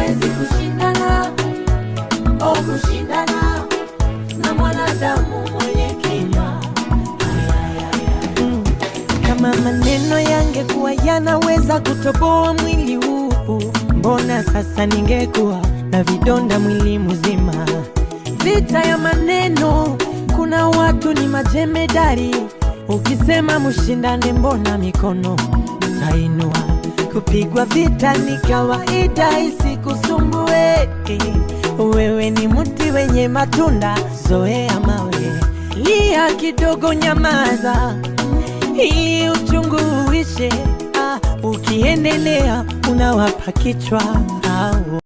Huwezi kushindana, oh, kushindana na mwanadamu mwenye kinywa. Kama maneno yangekuwa yanaweza kutoboa mwili huu, mbona sasa ningekuwa na vidonda mwili mzima? Vita ya maneno, kuna watu ni majemedari. Ukisema mshindane, mbona mikono tainua? Kupigwa vita ni kawaida, isikusumbue. Wewe ni mti wenye matunda, zoea mawe. Lia kidogo, nyamaza ili uchungu uishe. Ah, ukiendelea unawapa kichwa hao.